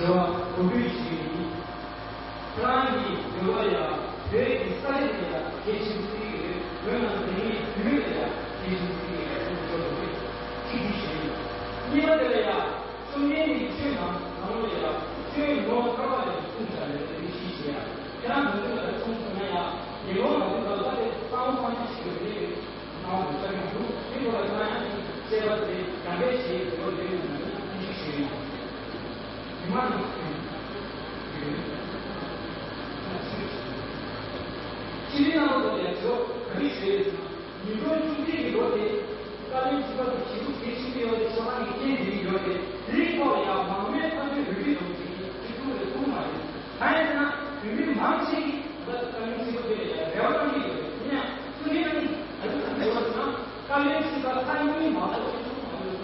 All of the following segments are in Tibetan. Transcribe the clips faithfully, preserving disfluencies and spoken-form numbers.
བྱ་བ་གོ་སྒྲིག་ཞུས་ཡིན། ཁྱེད་རང་གིས་འབྲེལ་བ་ཡ་བོད་ཀྱི་ས་ཆ་དེ་ལ་གལ་ཆེན་པོ་བརྩི་གི་ཡོད། བོད་ནང་དེ་ཉིད་བོད་ལ་ཡ་གལ་ཆེན་པོ་བརྩི་གི་ཡོད་ཟེར་ནས་ཞུ་རྒྱུ་ཞུས་ཡིན། གཉིས་པ་དེ་ལ་ཡ་ཤོག་ངན་གྱི་ཆོས་ནང་ནང་ལོགས་ལ་ཡ་ཆོས་ནོར་ཐར་པ་ལ་ཡ་གསུངས་བཞག་ཡོད་པའི་གཞི་ཞིག་ཡ། ཁྱེད་རང་མི་འདུག་ལ་གསུངས་སོང་ན་ཡ་ཡིན་ལོ་མ་འདུག་ལ་ད་དེ་གསང་བ་གསང་ཆེན་ཞིག་ཡོད་རེད། དཀའ་ལས་ཁག་ཁག་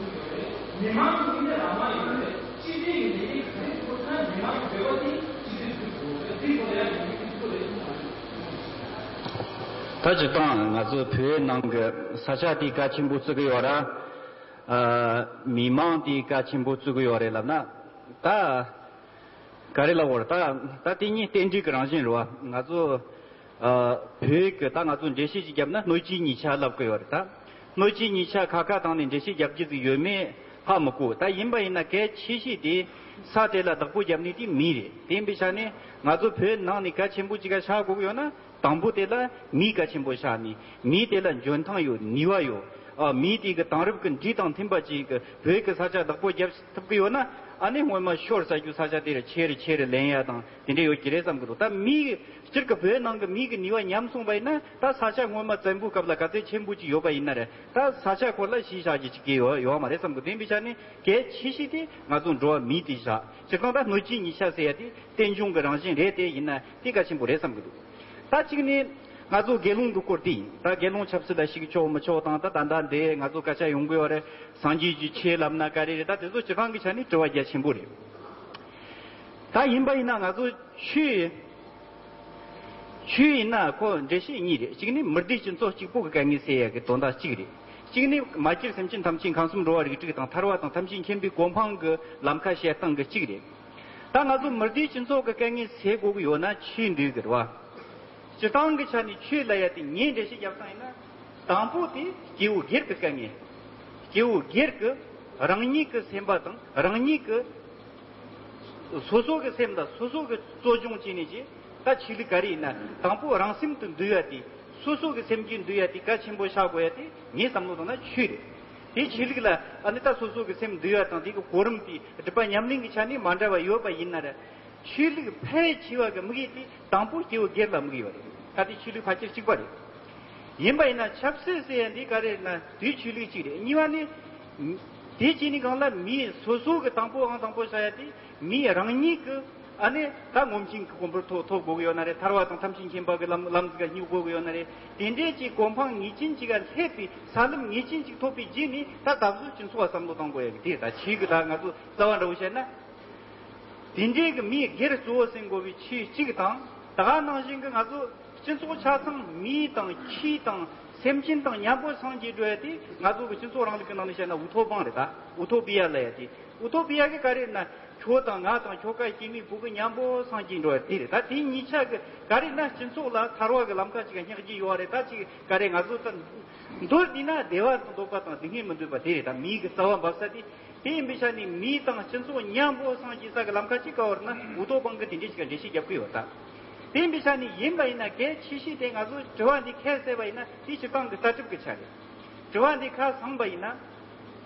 ཡོད་རེད། མི་མང་གི་མི་ལ་རག་མ་ཡོད་རེད། སྤྱི་བདེ་ཡི་ལས་ཀ་ཁག་ཐུག་ཐུག་ན་མི་མང་གི་འབྲེལ་བ་དེ་སྤྱི་བདེ་ཐུག་དགོས་རེད། དེ་ཁོ་ཡ་ཡིན་མི་ཐུག་རེད། ད་སྤྱིར་བཏང་ང་ཚོ་བོད་ནང་གི་ས་ཆ་དེ་གལ་ཆེན་པོ་བརྩི་གི་ཡོད་ར། ཨ། མི་མང་དེ་གལ་ཆེན་པོ་བརྩི་གི་ཡོད་རེད་ལབ་ན། ད། ག་རེ་ལབ་དགོས་རེད། ད་ད་དེ་གཉིས་རྟེན་འབྲེལ་གྱི་རང་བཞིན་རེད་བ། ང་ཚོ་ཨ་བོད་ཀྱི་ད་ང་ཚོ་འགྲེལ་བཤད་ཅིག་བརྒྱབ་ན་སྣོད་བཅུད་གཉིས་ཆ་ལབ་ཀྱི་ཡོད་རེད། ད་སྣོད་བཅུད་གཉིས་ཆ་ཁ་ཁ་བཏང་ནས་འགྲེལ་བཤད་རྒྱབ་རྒྱུ་ཟིག་ཡོད་མེད་ཧ་མི་གོ། ད་ཡིན་པ་ཡིན་ན་གལ་ཆེ་ཤོས་དེ་ས་དེ་ལ་བདག་པོ་རྒྱབ་ནི་དེ་མི་རེད། དེ་ཡིན་པའི་ཆ་ནས་ང་ཚོ་བོད་ནང་ནས་གལ་ཆེན་པོ་ཅིག་ག་ཆགས་དགོས་ཀྱི་ཡོད་ན། དང་པོ་དེ་ལ་མི་གལ་ཆེན་པོ་ཆགས་ནས། མི་དེ་ལ་འཇོན་ཐང་ཡོད། ནུས་པ་ཡོད། ཨ། མི་དེ་གི་དེང་རབས་ཀྱི་འགྲོས་དང་མཐུན་པ་ཅིག་གི་བོད་ཀྱི་ས་ཆ་བདག་པོ་རྒྱབ་ཐུབ་ཀྱི་ཡོད་ན། ཨ་ནི་སྔོན་མ་ཤོར་ཟ་རྒྱུ་ས་ཆ་དེ་རུ་ཆེ་རུ་ཆེ་རུ་ལེན་ཡ་དང་དེ་འདྲ་ཡོད་ཀྱི་རེད་བསམ་གི་འདུག་ད་མི་སྤྱིར་གི་བོད་ནང་གི་མི་གི་ནུས་པ་ཉམས་སོང་བ་ཡིན་ན། ད་ས་ཆ་སྔོན་མ་བཙན་པོའི་སྐབས་ལ་ག་ཚད་ཆེན་པོ་ཅིག་ཡོད་པ་ཡིན་ན་རེད། ད་ས་ཆ་ཁོ་ལ་གཞི་བཞག་རྒྱུ་ཅིག་གི་ཡོད་ཡོད་མ་རེད་བསམ་གི་འདུག་དེ་ཡིན་པའི་ཆ་ནས་གལ་ཆེ་ཤོས་དེ་ང་ཚོ་འགྲོ་བ་མི་དེ་བཞག་སྤྱིར་བཏང་ད་སྣོད་བཅུད་གཉིས་ཆ་ཟེར་ཡ་དེ་རྟེན་འབྱུང་གི་རང་བཞིན་རེད། དེ་ཡིན་ན་དེ་གལ་ཆེན་པོ་རེད་བསམ་གི་འདུག་ད་གཅིག་ནི་ང་ཚོ་དགེ་སློང་གི་སྐོར་དེ་ཡིན། ད་དགེ་སློང་ཆབ་སྲིད་ལ་ཞུགས་ཆོག་མི་ཆོག་དང་། ད་ད་ལྟ་འདི་ང་ཚོ་སྐད་ཆ་ཡོང་གི་ཡོད་རེད། སངས་རྒྱས་ཀྱི་ཆོས་ལབ་ན་ག་རེ་རེད། ད་དེ་ཚོ་སྤྱིར་བཏང་གི་ཆ་ནས་དྲི་བ་རྒྱ་ཆེན་པོ་རེད། ད་ཡིན་པ་ཡིན་ན་ང་ཚོ་ཆོས་ཆོས་ཡིན་ན་ཁོ་འགྲེལ་བཤད་གཉིས་རེད། གཅིག་ནི་མི་སྡེ་སྤྱི་ཚོགས་གཅིག་པོ་གི་དཀའ་ངལ་སེལ་ཡ་གི་དོན་དག་གཅིག་རེད། གཅིག་ནི་མ་གྱུར་སེམས་ཅན་ཐམས་ཅད་ཁམས་གསུམ་འགྲོ་བ་རིགས་དྲུག་དང་ཐར་བ་དང་ཐམས་ཅད་མཁྱེན་པའི་གོ་འཕང་གི་ལམ་ཁ་བཤད་སྟངས་གི་གཅིག་རེད། ད་ང་ཚོ་མི་སྡེ་སྤྱི་ཚོགས་ཀྱི་དཀའ་ངལ་སེལ་དགོས་ཀྱི་ཡོད་ན་ཆོས་འདུས་ཀྱི་རེད་བ། སྤྱིར་བཏང་གི་ཆ་ནས་ཆོས་ལབ་ཡ་དེ་ངས་འགྲེལ་བཤད་རྒྱབ་སྟངས་ཡིན་ན། དང་པོ་དེ་སྐྱེ་བོ་སྒེར་གྱི་དཀའ་ངལ། སྐྱེ་བོ་སྒེར་གྱི་རང་ཉིད་ཀྱི་སེམས་པ་དང་རང་ཉིད་ཀྱི་སོ་སོ་གི་སེམས་དང་སོ་སོ་གི་གཙོ་སྦྱོང་བྱས་ནས་ཀྱི་ད་ཆོས་ལུགས་ག་རེ་ཡིན་ན་དང་པོ་རང་སེམས་དེ་འདུལ་ཡ་དེ། སོ་སོ་གི་སེམས་རྒྱུད་འདུལ་ཡ་དེ་གལ་ཆེན་པོ་ཆགས་དགོས་ཡ་དེ་ངས་བསམ་བློ་བཏང་ན་ཆོས་རེད། དེ་ཆོས་ལུགས་ལ་ཨ་ནི་ད་སོ་སོ་གི་སེམས་འདུལ་ཡ་དང་དེ་གི་གོ་རིམ་དེ་སྒྲུབ་པ་ཉམས་ལེན་གྱི་ཆ་ནས་མ་འདྲ་བ་ཡོད་པ་ཡིན་ན་ར། ཆོས་ལུགས་ཕལ་ཆེ་བ་གི་དམིགས་ཡུལ་དེ་དང་པོ་སྐྱེ་བོ་སྒེར་ལ་དམིགས་ཡོད་རེད། ད་དེ་ཆོས་ལུགས་ཕལ་ཆེར་གཅིག་པ་རེད། ཡིན་པ་ཡིན་ན་ཆབ་སྲིད་ཟེར་ཡ་འདི་ག་རེ་རེད་ན་དེའི་ཆོས་ལུགས་གཅིག་རེད། གཉིས་པ་ནི། དེ་བྱས་ནས་གང་ལ་མིའི་སོ་སོ་གི་དང་པོ་ཨང་དང་པོ་བྱ་ཡ་དེ་མིའི་རང་ཉིད་ཀྱི་ཨ་ནི་ད་ངོམས་ཤིང་གི་གོ་འཕང་ཐོབ་ཐོབ་དགོས་ཀྱི་ཡོད་ན་རེད། ཐར་བ་དང་ཐམས་ཅད་མཁྱེན་པ་གི་ལམ་ལམ་ཟིག་ག་སྙེག་དགོས་ཀྱི་ཡོད་ན་རེད། དེ་འདྲའི་ཅིག་གོ་འཕང་ངེས་ཅན་ཅིག་ག་སླེབས་པའི་ས་ལམ་ངེས་ཅན་ཅིག་ཐོབ་པའི་རྗེས་ནས་ད་ད་གཟོད་སྤྱི་ཚོགས་ལ་བསམ་བློ་གཏོང་དགོས་ཡ་གི་དེ་ད་ཆོས་གི་ད་ང་ཚོ་རྩ་བ་འདྲ་བོ་བཤད་ན། དེ་འདྲའི་གི་མིའི་སྒེར་གཙོ་བོ་ཟིན་དགོས་པའི་ཆོས་གཅིག་དང་། ད་ག་ནང་བཞིན་གི་ང་ཚོ་སྤྱི་ཚོགས་ཆ་ཚང་མི་དང་ཁྱི་དང་སེམས་ཅན་དང་མཉམ་པོ་སངས་རྒྱས་འགྲོ་ཡ་དེ་ང་ཚོ་གི་སྤྱི་ཚོགས་རིང་ལུགས་ཀྱི་ནང་ནས་བཤད་ན་ཨུ་ཐོ་པང་རེད། ད་ཨུ་ཐོ་པི་ཡ་ལབ་ཡ་དེ། ཨུ་ཐོ་པི་ཡ་གི་ག་རེ་ན་ཁྱོད་དང་ང་དང་ཁྱོ་ག་སྐྱེ་དམན་ཕྲུ་གུ་མཉམ་པོ་སངས་རྒྱས་འགྲོ་ཡ་དེ་རེད། ད་དེ་གཉིས་ཆ་གི་ག་རེ་ན་སྤྱི་ཚོགས་ལ་ཐར་བ་གི་ལམ་ཁ་ཅིག་སྙེག་རྒྱུ་ཡོད་རེད། ད་ཅིག་ག་རེ་ང་ཚོ་ད་མདོར་བསྡུས་ན་བདེ་བ་དང་འདོད་པ་དང་སྡུག་བསྔལ་མི་འདོད་པ་དེ་རེད། ད་མིའི་གི་རྩ་བ་འབབ་ས་དེ། དེ་ཡིན་པའི་ཆ་ནས་མི་དང་སྤྱི་ཚོགས་མཉམ་པོ་སངས་རྒྱས་ས་གི་ལམ་ཁ་ཅིག་ག་བར་ན་ཨུ་ཐོ་པང་གི་དེ་འདྲའི་ཞིག་ག་འགྲེལ་བཤད་རྒྱབ་ཀྱི་ཡོད་ད། དེ་ཡིན་པའི་ཆ་ནས་ཡིན་པ་ཡིན་ན་གལ་ཆེ་ཤོས་དེ་ང་ཚོ་དྲི་བ་འདི་ཁས་བླངས་པ་ཡིན་ན་དེ་སྤྱིར་བཏང་གི་ལྟ་གྲུབ་ཀྱི་ཆ་རེད། དྲི་བ་འདི་ཁ་བཟང་པ་ཡིན་ན།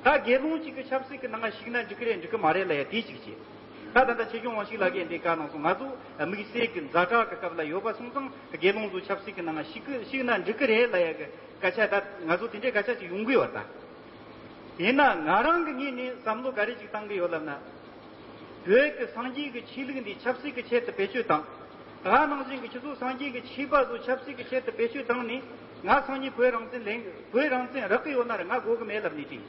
ད་དགེ་སློང་གཅིག་གི་ཆབ་སྲིད་ཀྱི་ནང་ཞུགས་ན་འགྲིག་གི་རེད་འགྲིག་གི་མ་རེད་ལབ་ཡ་དེ་གཅིག་བྱས། ད་ད་ལྟ་ཆོས་སྐྱོང་དབང་ཕྱུག་ལགས་ཀྱིས་འདི་བཀའ་གནང་སོང་། ང་ཚོ་དམིགས་བསལ་གྱི་ཛ་དྲག་གི་སྐབས་ལ་ཡོད་པ་སོང་ཙང་དགེ་སློང་ཚོ་ཆབ་སྲིད་ཀྱི་ནང་ཞུགས་ཞུགས་ན་འགྲིག་གི་རེད་ལབ་ཡ་གི་སྐད་ཆ་ད་ང་ཚོ་དེ་འདྲའི་སྐད་ཆ་ཞིག་ཡོང་གི་ཡོད་ད། ཡིན་ན་ང་རང་གི་ངོས་ནས་བསམ་བློ་ག་རེ་ཞིག་བཏང་གི་ཡོད་ལབ་ན། བོད་ཀྱི་སངས་རྒྱས་ཀྱི་ཆོས་ལུགས་འདི་ཆབ་སྲིད་ཀྱི་ཆེད་དུ་བེད་སྤྱོད་བཏང་། ད་ག་ནང་བཞིན་གྱི་ཁྱེད་ཚོ་སངས་རྒྱས་ཀྱི་ཆོས་པ་ཚོ་ཆབ་སྲིད་ཀྱི་ཆེད་དུ་བེད་སྤྱོད་བཏང་ནས་ང་སངས་རྒྱས་བོད་རང་བཙན་ལེན་བོད་རང་བཙན་རག་གི་ཡོད་ན་ར་ང་དགོས་གི་མེད་ལབ་ནས་དྲིས།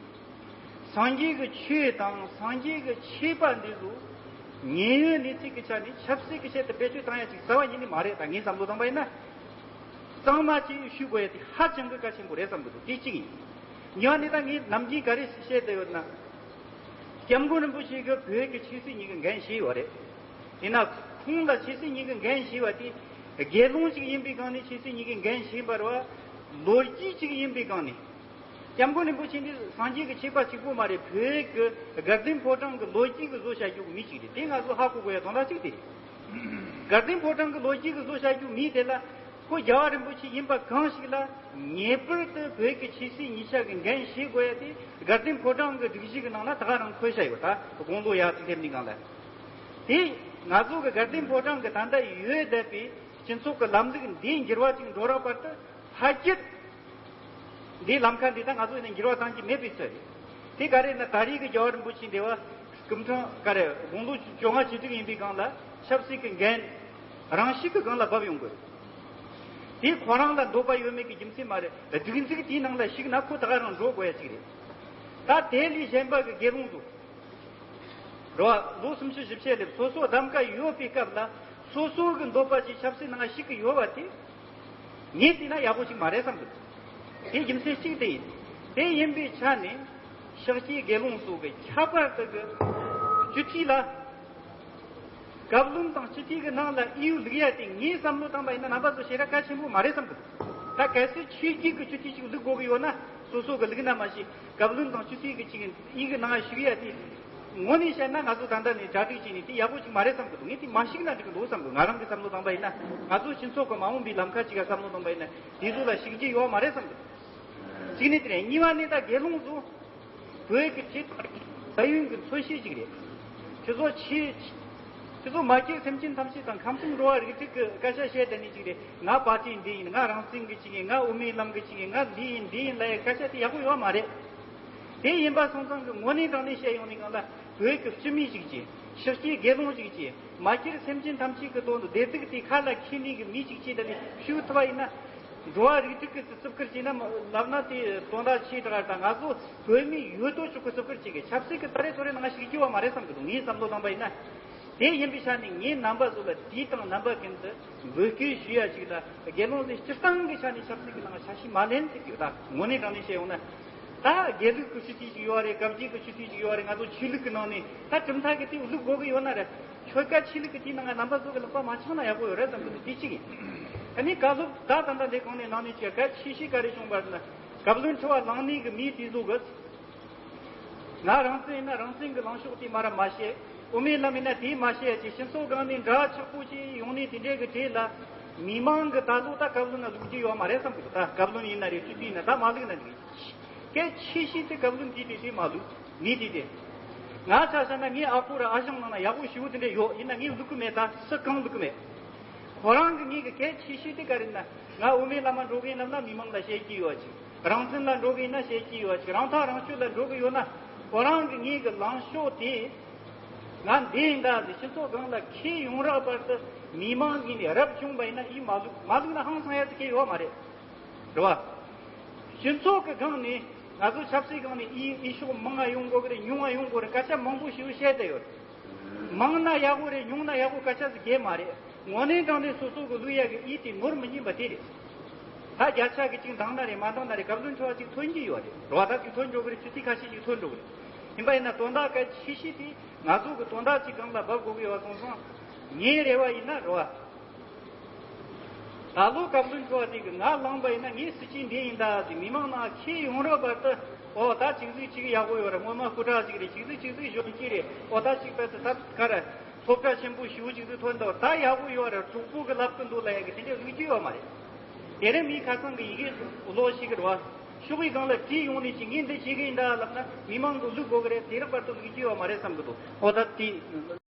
སངས་རྒྱས་ཀྱི་ཆོས་དང་སངས་རྒྱས་ཀྱི་ཆོས་པ་འདི་ཚོ་ཉེན་གཡོལ་གནས་ཚུལ་གྱི་ཆ་ནས་ཆབ་སྲིད་ཀྱི་ཆེད་དུ་བེད་སྤྱོད་བཏང་ཡ་ཅིག་རྩ་བ་ཉིད་ནས་མ་རེད། ད་ངས་བསམ་བློ་བཏང་པ་ཡིན་ན། གཙང་མ་ཅིག་ཞུ་དགོས་ཡ་དེ་ཧ་ཅང་གི་གལ་ཆེན་པོ་རེད་བསམ་གི་འདུག་དེ་གཅིག་ཡིན། གཉིས་པ་ནི་ད་ངས་ནམ་རྒྱུན་ག་རེ་བཤད་བསྡད་ཡོད་ན། སྐྱབས་མགོན་རིན་པོ་ཆེ་གིས་བོད་ཀྱི་ཆོས་སྲིད་གཉིས་ཀྱི་འགན་བཞེས་ཡོད་རེད། ཡིན་ན་ཁོང་ལ་ཆོས་སྲིད་གཉིས་ཀྱི་འགན་བཞེས་པ་དེ་དགེ་སློང་ཞིག་ཡིན་པའི་སྒང་ནས་ཆོས་སྲིད་གཉིས་ཀྱི་འགན་བཞེས་པ་རེད་བ། ལོ་རྒྱུས་ཅིག་ཡིན་པའི་སྒང་ནས། སྐྱབས་མགོན་རིན་པོ་ཆེ་འདི་སངས་རྒྱས་ཀྱི་ཆོས་པ་གཅིག་པོ་མ་རེད། བོད་ཀྱི་དགའ་ལྡན་ཕོ་བྲང་གི་ལོ་རྒྱུས་ཀྱི་བཟོ་བྱ་རྒྱུ་གི་མི་ཞིག་རེད། དེ་ང་ཚོ་ཧ་གོ་དགོས་ཡ་དོན་དག་ཅིག་དེ་རེད། དགའ་ལྡན་ཕོ་བྲང་གི་ལོ་རྒྱུས་ཀྱི་བཟོ་བྱ་རྒྱུ་མི་དེ་ལ་ཁོ་རྒྱལ་བ་རིན་པོ་ཆེ་ཡིན་པ་གང་ཞིག་ལ་ངེས་པར་དུ་བོད་ཀྱི་ཆོས་སྲིད་གཉིས་ཆ་གི་འགན་བཞེས་དགོས་ཡ་དེ་དགའ་ལྡན་ཕོ་བྲང་གི་སྒྲིག་གཞི་གི་ནང་ལ་ད་ག་རང་འཁོད་བཞག་ཡོད། ད་དགུང་ལོ་ཡར་ཅིག་སླེབས་ནས་སྒང་ལ། དེ་ང་ཚོ་གི་དགའ་ལྡན་ཕོ་བྲང་གི་ད་ལྟ་ཡོད་བསྡད་པའི་སྤྱི་ཚོགས་ཀྱི་ལམ་ལུགས་འདིའི་འགྱུར་བ་ཅིག་འགྲོ་རག་བར་དུ། ཕ་རྒྱུད་འདིའི་ལམ་ཁ་འདི་ད་ང་ཚོ་ནས་འགྱུར་བ་བཏང་རྒྱུ་མེད་པའི་ཚོད་རེད། དེ་ག་རེ་ན་ད་རེས་ཀྱི་རྒྱལ་བ་རིན་པོ་ཆེ་འདི་བ་སྐུ་ཕྲེང་ག་རེ་དགུང་ལོ་བཅོ་ལྔ་བཅུ་དྲུག་ཡིན་པའི་སྒང་ལ་ཆབ་སྲིད་ཀྱི་འགན་རང་ཤུགས་ཀྱི་སྒང་ལ་བབས་ཡོང་དགོས། དེ་ཁོ་རང་ལ་འདོད་པ་ཡོད་མེད་ཀྱི་རྒྱུ་མཚན་མ་རེད། སྒྲིག་འཛུགས་དེའི་ནང་ལ་ཞུགས་ན་ཁོ་ད་ག་རང་འགྲོ་དགོས་ཡ་ཅིག་རེད། ད་དེ་ལས་གཞན་པ་གི་དགེ་སློང་ཚོ། རེད་བ། ལོ་སུམ་ཅུ་བཞི་བཅུ་སླེབས། སོ་སོ་གདམ་ག་ཡོད་པའི་སྐབས་ལ་སོ་སོ་གི་འདོད་པ་ཅིག་ཆབ་སྲིད་ནང་ཞུགས་ཀྱི་ཡོད་པ་དེ་ངས་བལྟས་ན་ཡག་པོ་ཅིག་མ་རེད་བསམ་གི་འདུག་དེ་རྒྱུ་མཚན་གཅིག་དེ་ཡིན། དེ་ཡིན་པའི་ཆ་ནས་ཤཱཀྱའི་དགེ་སློང་ཚོ་གི་ཁྱད་པར་དུ་གི་སྤྱི་འཐུས་ལ། བཀའ་བློན་དང་སྤྱི་འཐུས་ཀྱི་ནང་ལ་ཨི་ཡུ་བླུག་ཡ་དེ་ངའི་བསམ་བློ་བཏང་པ་ཡིན་ན་རྣམ་པ་ཚོ་ཞེ་དྲག་གལ་ཆེན་པོ་མ་རེད་བསམ་གི་འདུག་ད་གལ་སྲིད་ཆོས་བརྒྱུད་ཀྱི་སྤྱི་འཐུས་ཅིག་བླུག་དགོས་ཀྱི་ཡོད་ན་སོ་སོ་གི་བླུག་ན་མ་གཞི་བཀའ་བློན་དང་སྤྱི་འཐུས་ཀྱི་ཅིག་ཨི་གི་ནང་ཞུགས་ཡ་དེ་དངོས་གནས་བཤད་ན་ང་ཚོ་ད་ལྟ་ནས་གྲ་སྒྲིག་བྱས་ནས་དེ་ཡག་པོ་ཅིག་མ་རེད་བསམ་གི་འདུག་ངས་དེ་མ་ཞུགས་ན་འགྲིག་གི་འདུག་བསམ་གི་ང་རང་གི་བསམ་བློ་བཏང་པ་ཡིན་ན་ང་ཚོ་སྤྱི་ཚོགས་ཀྱི་མ་འོངས་པའི་ལམ་ཁ་ཅིག་ག་བསམ་བློ་བཏང་པ་ཡིན་ན་དེ་ཚོ་ལ་ཞུགས་རྒྱུ་ཡོད་མ་རེད་བསམ་གི་འདུག་གཅིག་ནས་དེ་རེད། གཉིས་པ་ནས་ད་དགེ་སློང་ཚོ། བོད་ཀྱི་ཆོས་དང་ས་ཡོམ་གྱི་མཚོན་བྱེད་ཅིག་རེད། ཁྱེད་ཚོ་ཆོས། ཁྱེད་ཚོ་མ་སྐྱེས་སེམས་ཅན་ཐམས་ཅད་དང་ཁམས་གསུམ་འགྲོ་བ་རིགས་དྲུག་གི་སྐད་ཆ་བཤད་བསྡད་ནས་ཅིག་རེད། ང་པར་ཊི་འདི་ཡིན། ང་རང་བཙན་གྱི་ཅིག་ཡིན། ང་དབུ་མའི་ལམ་གྱི་ཅིག་ཡིན། ང་འདི་ཡིན་འདི་ཡིན་ལབ་ཡ་སྐད་ཆ་དེ་ཡག་པོ་ཡོད་མ་རེད། དེ་ཡིན་པ་སོང་ཙང་གི་དངོས་གནས་དྲང་གནས་བཤད་ཡོང་ནས་གང་ལ་བོད་ཀྱི་སྤྱི་མི་ཅིག་ཅིག་ཤཱཀྱའི་དགེ་སློང་ཅིག་ཅིག་མ་སྐྱེས་སེམས་ཅན་ཐམས་ཅད་ཀྱི་དོན་དུ་བདེ་སྡུག་དེ་ཁ་ལ་འཁྱེར་ནས་གི་མི་ཅིག་ཅིག་དེ་ནས་ཞུ་ཐུབ་པ་ཡིན་ན། འགྲོ་བ་རིགས་དྲུག་གི་བརྩི་བཀུར་བྱས་ན་ལབ་ན་དེ་དོན་དག་ཆེ་དྲགས་དང་ང་ཚོ་བོད་མི་ཡོད་དོ་ཅོག་གི་བརྩི་བཀུར་བྱེད་དགོས། ཆབ་སྲིད་ཀྱི་ད་རེས་ཐོ་རེ་ནང་ཞུགས་རྒྱུ་བ་མ་རེད་བསམ་གི་འདུག་ངའི་བསམ་བློ་བཏང་པ་ཡིན་ན། དེ་ཡིན་པའི་ཆ་ནས་ངས་རྣམ་པ་ཚོ་ལ་དུས་དང་རྣམ་པ་ཀུན་ཏུ་འབོད་སྐུལ་ཞུ་ཡ་ཅིག་ལ་དགེ་སློང་ཚོས་སྤྱིར་བཏང་གི་ཆ་ནས་ཆབ་སྲིད་ཀྱི་ནང་ཆ་ཤས་མ་ལེན་ཟེར་གྱི་ཡོད། ད་དངོས་གནས་དྲང་གནས་བཤད་ཡོང་ན། ད་དགེ་ལུགས་ཀྱི་སྤྱི་འཐུས་ཅིག་ཡོད་རེད། བཀའ་བརྒྱུད་ཀྱི་སྤྱི་འཐུས་ཅིག་ཡོད་རེད། ང་ཚོ་ཆོས་ལུགས་ཀྱི་ནང་ནས་ད་གྲུབ་མཐའ་གི་དེ་བླུག་དགོས་ཀྱི་ཡོད་ན་རེད། ཆོལ་ཁ་ཆོས་ལུགས་ཀྱི་དེའི་ནང་ང་རྣམ་པ་ཚོ་གི་ལག་པ་མ་འཆང་ན་ཡག་པོ་ཡོད་རེད་བསམ་གི་འདུག་དེ་གཅིག་ཡིན། ཨ་ནི་བཀའ་སློབ་ད་ད་ལྟ་འདི་གང་ནས་གནང་ནས་ཅིག་གལ་ཆེ་ཤོས་ག་རེ་བྱུང་བ་ཟེར་ན། བཀའ་བློན་ཁྲི་པ་ལངས་ནས་གི་མི་དེ་ཚོ་གི། ང་རང་བཙན་ཡིན་ན་རང་བཙན་གི་ལངས་ཕྱོགས་དེ་མ་ར་མ་བཤད། དབུ་མའི་ལམ་ཡིན་ན་དེ་མ་བཤད་ཅེས་སྤྱི་ཚོགས་སྒང་ནས་འདྲ་ཆགས་པོ་ཅིག་ཡོང་ནས་དེ་འདྲའི་གི་གྲས་ལ། མི་མང་གི་ད་ལོ་ད་བཀའ་བློན་ལ་བླུག་རྒྱུ་ཡོད་མ་རེད་བསམ་གི་འདུག་ད་བཀའ་བློན་ཡིན་ན་རེད། སྤྱི་འཐུས་ཡིན་ན་ད་མ་བླུག་ན་འགྲིག་གལ་ཆེ་ཤོས་དེ་བཀའ་བློན་དེ་དེ་དེ་མ་བླུག་མི་དེ་དེ། ང་ཆ་བཞག་ན་ངའི་ཨ་ཁུ་ར་ཨ་ཞང་ནང་ན་ཡག་པོ་ཞེ་པོ་དེ་འདྲ་ཡོད། ཡིན་ན་ངས་བླུག་གི་མེད། ད་སུ་གང་བླུག་གི་མེད། ཁོ་རང་གི་ངས་གི་གལ་ཆེ་ཤོས་དེ་ག་རེ་ན་ང་དབུ་མའི་ལམ་མ་འགྲོ་གི་ཡིན་ལབ་ན་མི་མང་ལ་བཤད་རྒྱུ་ཡོད་ཅིག་རང་བཙན་ལ་འགྲོ་གི་ཡིན་ན་བཤད་རྒྱུ་ཡོད་ཅིག་རང་ཐག་རང་གཅོད་ལ་འགྲོ་གི་ཡོད་ན་ཁོ་རང་གི་ངས་གི་ལངས་ཕྱོགས་དེ་ང་འདི་ཡིན་ད་ཟེར་སྤྱི་ཚོགས་སྒང་ལ་ཁྱེར་ཡོང་རག་བར་དུ་མི་མང་གིས་ནས་རབ་བྱུང་བ་ཡིན་ན་ཡིད་མ་བླུག་མ་བླུག་ན་ཧང་སང་ཡ་ཟེར་མཁན་ཡོད་མ་རེད། རེད་བ། སྤྱི་ཚོགས་ཀྱི་སྒང་ནས་ང་ཚོ་ཆབ་སྲིད་སྒང་ནས་ཨི་ཨི་ཤོག་མང་ང་ཡོང་དགོས་ཀྱི་རེད། ཉུང་ང་ཡོང་དགོས་རེད། སྐད་ཆ་མང་པོ་ཞིག་བཤད་བསྡད་ཡོད་རེད། མང་ན་ཡག་པོ་རེད། ཉུང་ན་ཡག་པོ་སྐད་ཆ་ཟིག་གས་མ་རེད། དངོས་གནས་དྲང་གནས་སོ་སོ་གི་བླུག་ཡག་གི་ཨི་དེ་ནོར་མི་ཉན་པ་དེ་རེད། ད་བརྒྱ་ཆ་གི་གཅིག་འདང་ན་རེད་མ་འདང་ན་རེད། བཀའ་བློན་ཁྲི་པ་གཅིག་ཐོན་གྱི་ཡོད་རེད། རེད་བ། ད་གཅིག་ཐོན་འགྲོ་གི་རེད། སྤྱི་འཐུས་ཁ་ཤས་ཤིག་ཐོན་འགྲོ་གི་རེད། ཡིན་པ་ཡིན་ན་དོན་དག་གལ་ཆེ་ཤོས་དེ་ང་ཚོ་གི་དོན་དག་ཅིག་སྒང་ལ་འབབ་དགོས་ཀྱི་ཡོད་སོང་ཙང་། ངའི་རེ་བ་ཡིན་ན་རེད་བ། ད་ལོ་བཀའ་བློན་ཁྲི་པ་དེ་གི་ང་ལངས་པ་ཡིན་ན་ངའི་སྲིད་ཇུས་འདི་ཡིན་ད་དེ་མི་མང་ནང་ཁྱེར་ཡོང་རོགས་བར་དུ། ཨོ་ད་ཅིག་ཟིག་ཅིག་ཡག་པོ་ཡོད་རེད། སྔོན་མ་སྐུ་དྲག་ཅིག་རེད། ཅིག་ཟིག་ཅིག་ཟིག་གཞོན་སྐྱེས་རེད། ཨོ་ད་ཅིག་པད་ད་ག་རེ་སློབ་གྲྭ་ཆེན་པོ་ཞེ་པོ་ཅིག་ཟིག་ཐོན་འདུག་ད་ཡག་པོ་ཡོད་རེད། གྲོགས་པོ་གི་ལབ་གི་འདུག་ལབ་ཡག་གི་དེ་འདྲའི་ལུགས་རྒྱུ་ཡོད་མ་རེད། དེ་རིང་མི་ཁ་སང་གི་ཡི་གེ་ཀློག་ཤེས་གི་རེད་བ། ཤོག་བུའི་སྒང་ལ་བྲིས་ཡོང་ནས་ཅིག་ངས་འདི་བྱེད་གི་ཡིན་ད་ལབ་ན་མི་མང་གི་བླུག་དགོས་གི་རེད། དེ་རིང་བར་དུ་ལུགས་རྒྱུ་ཡོད་མ་རེད་བསམ་གི་འདུག་ཨོ་ད་དེ།